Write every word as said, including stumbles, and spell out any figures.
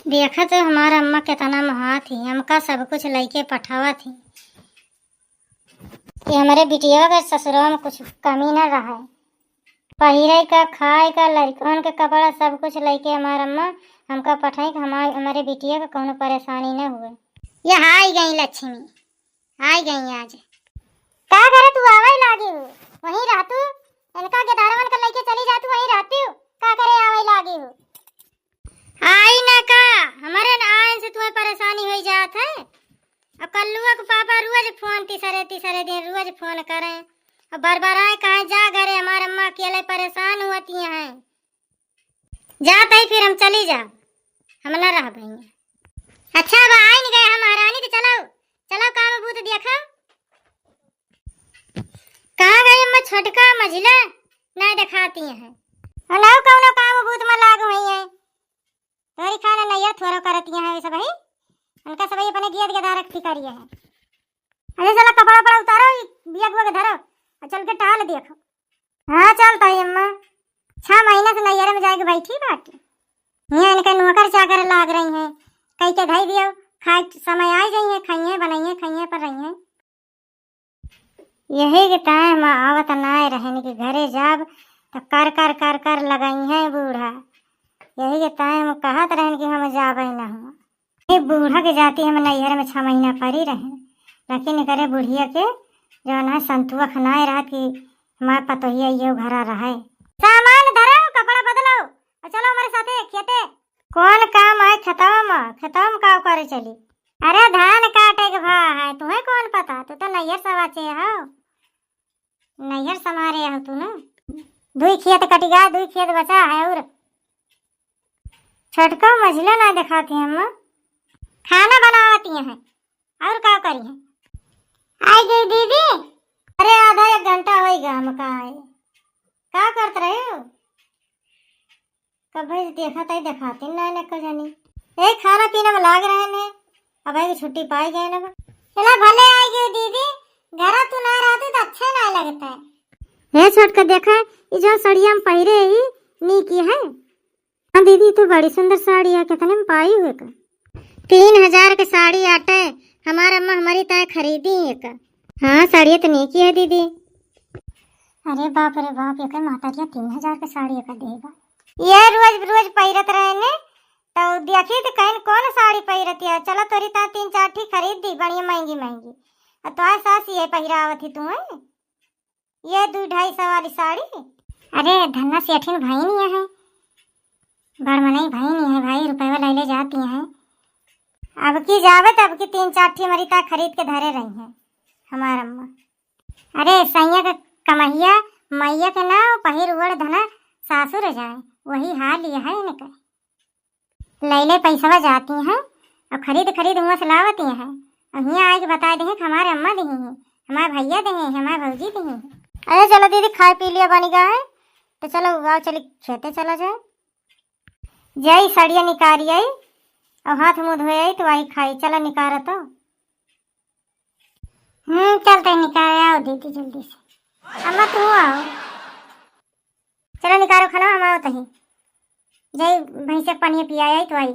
देखा तो हमार अम्मा केतना महात ही, हमका सब कुछ लइके पठावत ही। कि हमरे बिटिया के ससुरवा में कुछ कमी न रहे। पहिरे का, खाए का, लड़कन के कपड़ा, सब कुछ लइके हमार अम्मा हमका पठाई कि हमार, हमरे बिटिया के कौनो परेशानी न हुए। ये आई गई लक्ष्मी, आई गई आज। का करे तू आवै लागी हो? वहीं रहतू, इनका गेदारवन के लइके चली जातू, वहीं रहतू। का करे आवै लागी हो? आई ना का, हमरे न आइन से तुम्हें परेशानी होई जात है। अब कल्लुआ के पापा रोज फोन, तीसरे तीसरे दिन रोज फोन करें। अब बार बार आए कहें, "जा घरे, हमार अम्मा अकेले परेशान होती हैं।" जात ही फिर हम चली जाब, हम ना रह भैया। अच्छा, अब आइन गए हम महारानी, तो चलो, चलो काम बूत देखो। कहाँ गई अम्मा छोटका मझिला? नहीं दिखाती हैं। और ना कौनो काम बूत में लाग हुई हैं। तोरी खाना नैया थोरो करती हैं वे सब ही। उनका सब ही अपने गियत गदा रखती करिए हैं। अरे चलो कपड़ा उपड़ा उतारो, ई बिया बुआ के धरो, और चल के टहल देखो। हाँ चलता ही अम्मा, छह महीना से नैहरे में जाके बैठी बाटी। यहाँ इनका नौकर चाकर लाग रही हैं, कई के धई दियो, खाए समय आ जाई है, खाइए बनाइए खाइए पर रही हैं। यही के ताए हम आवत नाय रहन कि घरे जाब त कर कर कर कर लगई हैं बूढ़ा। यही के ताए हम कहत रहन कि हम जाबे न हुआ। ये बूढ़ा के जाती हम नैहर में छह महीना परी रहे, लेकिन करे बुढ़िया के जौन है संतुआ खनाए रहा कि हमार पतोहिया ये घरा रहे। सामान धरो, कपड़ा बदलो, और चलो हमारे साथे खेते। कौन काम है खेतवा में? खेतवा में का करे चली? अरे धान काटे के भा है, तुम्हें कौन पता, तू तो नैहर सवाचे हो, नैहर समारे हो तू ना। दुई खेत कटिगा, दुई खेत बचा है और छोटका मझिला ना दिखाती हैं अम्मा। खाना बनावती हैं और का करी हैं? आई गई दीदी। अरे आधा एक घंटा होई गा हम का आए। का करत रहे हो? कब भाई देखा ताई दिखाती ना ने का जानी। ए खाना पीना में लाग रहे ने। अब भाई छुट्टी पाई गए ना। चला भले आई गई दीदी। घर तू ना रहती तो अच्छा ना लगता है। हे छोटका देखा, ई जो सड़िया में पहिरे ही नीकी है। हाँ दीदी, तो बड़ी सुंदर साड़ी है, कितने में पाई हुए का? तीन हजार के साड़ी आटे, हमार अम्मा हमारी ताए खरीदी है का। हाँ, साड़ी तो नीकी है दीदी। अरे बाप रे बाप, एक माता जी तीन हजार के साड़ी एक देगा। ये रोज रोज पहिरत रहे ने, तो देखी तो कहीं कौन साड़ी पहिरती है। चलो तोरी ताए तीन चार ठी खरीद दी, बढ़िया महंगी महंगी। और तो सास ये पहिरावत ही तू है। ये दू ढाई सौ वाली साड़ी। अरे धन्ना सेठिन भई नहीं है, बड़ मनई भई नहीं है भाई, रुपया ले ले जाती हैं। अब की जावे तो अब की तीन चार ठी हमारी ता खरीद के धरे रही हैं हमार अम्मा। अरे सैया के कमहिया मैया के ना पहिर ओढ़ धना सासुर जाए, वही हाल ये है इनका। लैले पैसवा जाती हैं और खरीद खरीद हुआं से लावती हैं। और हियाँ आए के बता दे कि हमारे अम्मा दही हैं, हमारे भैया दही हैं, हमारे भौजी दही हैं। अरे चलो दीदी, खाए पी लिया बन गया है, तो चलो आओ चली खेते चला जाए। जाई सड़िया निकारी आई और हाथ मुँह धोए आई तो आई खाई। चलो निकारो तो। हम्म, चलते निकारे आओ दीदी जल्दी से। अम्मा तू आओ। चलो निकारो खाना, हम आओ तही। जाई भैंसे के पानी पिया आई तो आई।